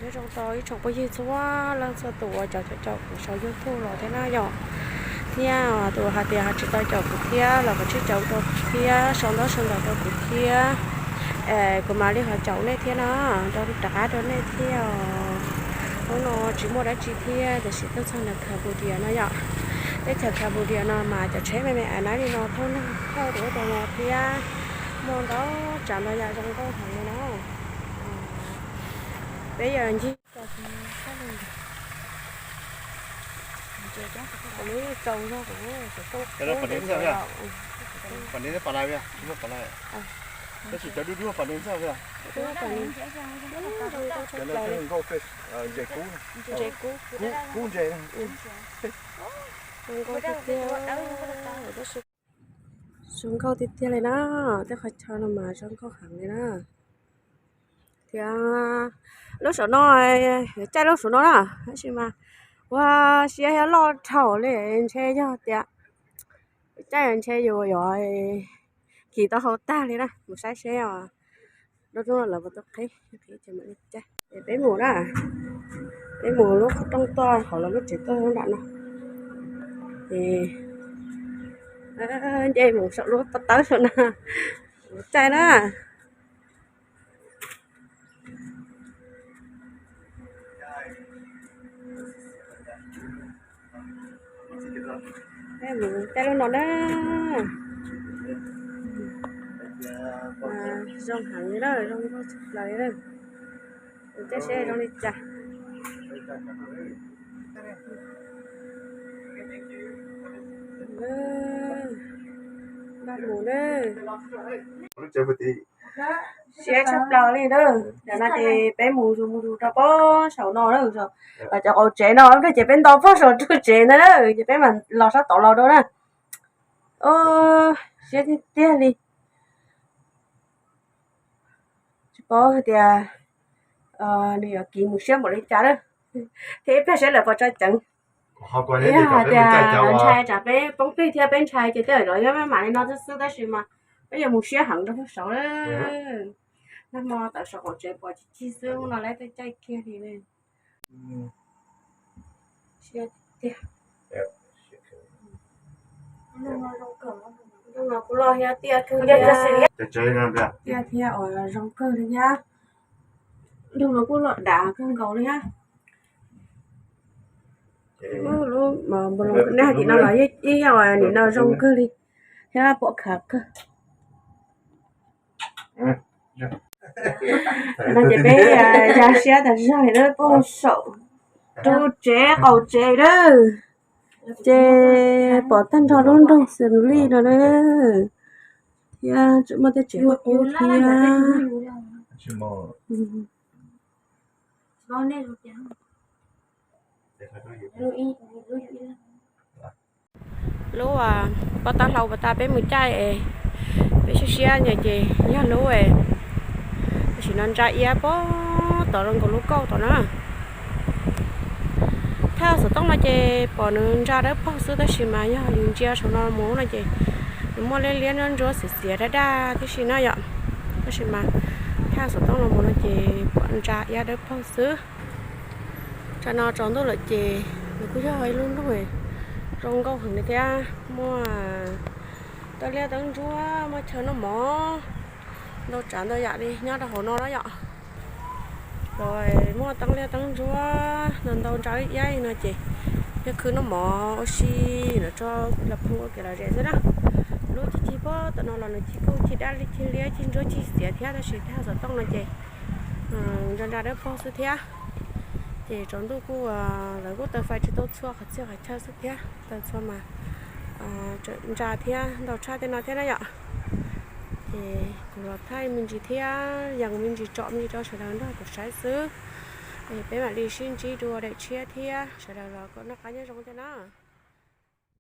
Nyob zoo rau ib tsoom phooj ywg txhua leej txhua tus uas caum caum kuv saum YouTube los thiab na yom, thiab tus hais tias ho tsis tau caum kuv thiab los koj tsij caum rau kuv thiab, sau ntaub sau ntawv rau kuv thiab, kuv mam li ho caum nej thiab no, rov qab rau nej thiab. Hnub no tsis muaj dab tsi thiab tiam sis tuaj txog ntawm Cambodia no yom. Teb chaws Cambodia no mas cov tsheb me me ais nab li no thauj neeg thauj rau ub rau no thiab, muaj ntau tsav ntau yam zoo nkauj heev li na. Peb yog ncig ntses kub, zoo nkauj tiag tiag, zoo nkauj tiag tiag li na. Tej qhov chaw no mas zoo nkauj heev li na. Thiab lub saum no, caij lub saum no na, tab sis mas ua siab thiab loj dhau li, ntshe yog tias caij ntshe yus yuav kis tau hau tag li na. Mus saib seb os, lub hnub no lawv puas tuaj qhib, qhib ces mam li caij. Es peb mus na, peb mus lub qhov rooj tuaj hauv lawv lub tsev tuaj nram no. Es nce mus saum lub pob tawb saum no, mus caij na. Peb mus caij lub no na. Zoo heev li na, zoo nkauj tshaj plaws li na. Mus caij seb zoo li cas. Npaj mus na. Siab tshaj plaws li na. Tam no ces peb mus zus mus zus rau pob saum no na. Cov qaum tsev no ces peb nto pob saum ru tsev ntawd na, ces peb mam los sab tod los dua na. Siab tiag tiag li. Tsis paub hais tias nws yuav kiv mus siab npaum li cas na. Thiab ib pliag seb lawv puas tso ceev. Yog hais tias ntshai tsam peb poob plig thiab peb ntshai ces tej zaum los yeej maj mam li no xwb xwb, tab sis mas peb yuav mus siab heev rau pem saud na. Nag hmo tawm saum qaum tsev pom cig cig xwb, no lawv tuaj caij kiag li na. Siab tiag. Kuv los thiab tiaj kawg li. Tiaj thiab uas zoo kawg li thiab. Nroog no kuj los dav kawg nkaus li thiab. Lub npoo loos neb tim no los yeej yog nim no zoo kawg li thiab pom khav kawg. No ces peb ya siab tas zog li lawm, pom saum ru tsev qaum tsev lawm, ces pom tag nrho lub nroog Xeem Lij no lawm, thiab tseem muaj tej tsev qub qub thiab. Lub pob tawb hlau pas tas peb mus caij es peb siab siab ntawd ces yog lub, tam sim no ntsa iab pem tod zoo nkaus lub kauj tod na. Thaj xov tooj no ces pom nws ntsa dawb paug xwb, tab sis mas yog yus ntsia saum no mus no ces nws muaj liab liab ntsuab ntsuab xiav xiav daj daj tib si na yom. Tab sis mas thaj xov tooj no mus no ces pom ntsa iab dawb paug xwb. Tsam no tsaus ntuj lawm ces nws kuj yog ib lub nroog zoo nkauj heev li thiab, muaj teeb liab teeb ntsuab, muaj chaw noj mov, ntau tsav ntau yam li nyob rau hauv no na yom. Los muaj teeb liab teeb ntsuab no ntau ntsa ib yam no ces yog khwv noj mov ua si no tso los phooj ua kev lom zem xwb na. Lub cig cig pem tom no los nws cig kauj cig daj li cig liab cig ntsuab cig xiav thiab, tab sis thaj xov tooj no ces ntsa ntsa dawb paug xwb thiab. Ces tsaus ntuj kuj lawv kuj taws fais tsis tau txhua qhov txhia qhov chaw xwb thiab, taws txhua mas ntsa thiab ntau tshaj tej no thiab na yom. Ces kuv los thaij me ntsis thiab yees me ntsis tsom me ntsis rau sawv daws nrog kuv saib xwb. Peb mam li sib ntsib dua daim tshiab thiab, sawv daws los kom noj qab nyob zoo thiab na.